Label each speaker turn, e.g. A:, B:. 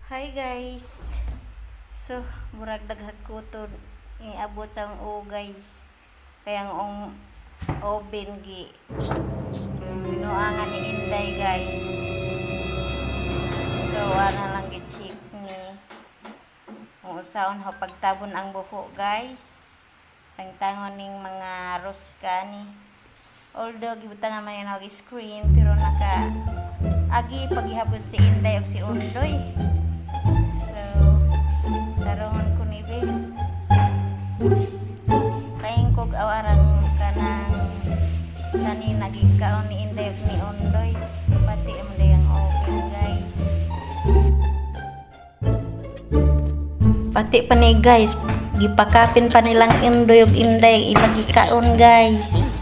A: Hi guys. So, murag daghag kuto iabot sa akong o guys. Kaya ang ong oven gi binuangan ni Inday, guys. So, ana lang gi-check ni kung unsaon ho pagtabon ang buho, guys. Tangtangon ning mga roska ni. Although gibutangan man yan og screen, pero naka agi pagihapon si Inday ug si Undoy. So, tarongon ko ni be. Kain kog awarang kanang kanina gikaon ni Inday ug ni Undoy. Pati man ang oven, guys. Pati pa ni guys, gipakapin pa nilang Undoy ug Inday ilang gikaon, guys.